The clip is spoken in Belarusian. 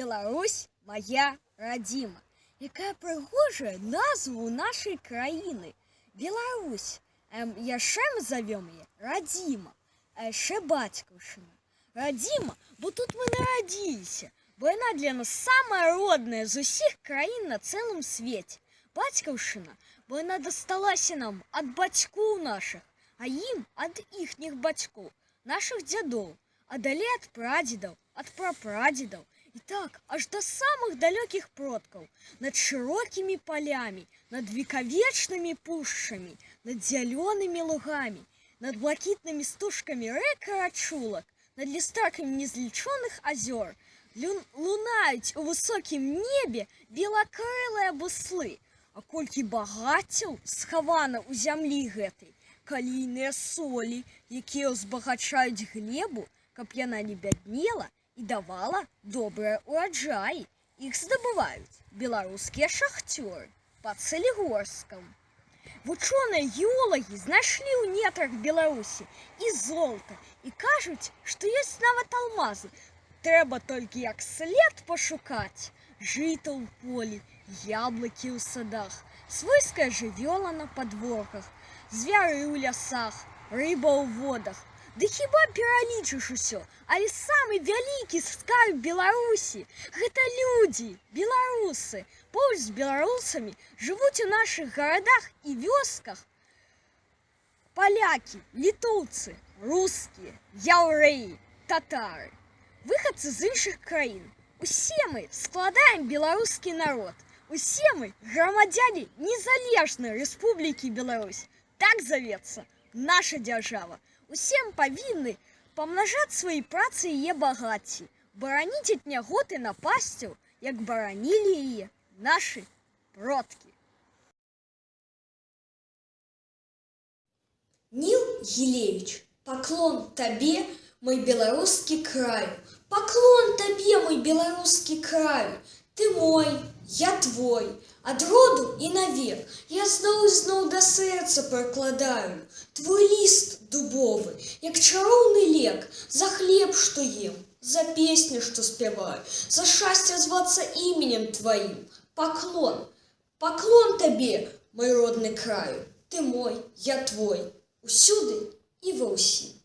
Беларусь, моя радзіма. Якая прыгожая назва ў нашай краіны. Беларусь. Яшчэ мы завём яе Радзіма, а яшчэ Бацькаўшчына. Радзіма, бо тут мы нарадзіліся, бо яна для нас самая родная з усіх краін на цэлым свеце. Бацькаўшчына, бо яна дасталася нам ад бацькоў нашых, а ім ад іхніх бацькоў, нашых дзядоў, а далей ад прадзедаў, ад прапрадзедаў, і так аж да самых далёкіх продкаў, над шырокімі палямі, над векавечнымі пушчамі, над зялёнымі лугамі, над блакітнымі стужкамі рэк і рачулак, над люстэркамі незлічоных азёр, лунаюць у высокім небе белакрылыя буслы. А колькі багаццяў схавана ў зямлі гэтай, калійныя солі, якія ўзбагачаюць глебу, каб яна не бяднела і давала добрыя ўраджаі. Іх здабываюць беларускія шахцёры пад Салігорскам. Вучоныя геолагі знайшлі ў нетрах Беларусі і золата, і кажуць, што ёсць нават алмазы. Трэба толькі як след пашукаць. Жыта ў полі, яблыкі ў садах, свойская жывёла на падворках, звяры ў лясах, рыба ў водах. Ды хіба пералічыш усё, але самы вялікі скарб Беларусі — гэта людзі, беларусы. Поруч з беларусамі жывуць у нашых гарадах і вёсках палякі, літоўцы, рускія, яўрэі, татары, выхадцы з іншых краін. Усе мы складаем беларускі народ. Усе мы грамадзяне незалежнай Рэспублікі Беларусь. Так завецца наша дзяржава. Усе мы павінны памнажаць свае працы яе багацці, бараніць ад нягод і напасцяў, як баранілі яе нашы продкі. Ніл Гілевіч, паклон табе, мой беларускі краю, паклон табе, мой беларускі краю, ты мой, я твой, ад роду і навек, я зноў і зноў да сэрца прыкладаю твой ліст дубовы, як чароўны лек, за хлеб, што ем, за песню, што спяваю, за шчасце звацца іменем тваім. Паклон, паклон табе, мой родны краю, ты мой, я твой, усюды і ва ўсім.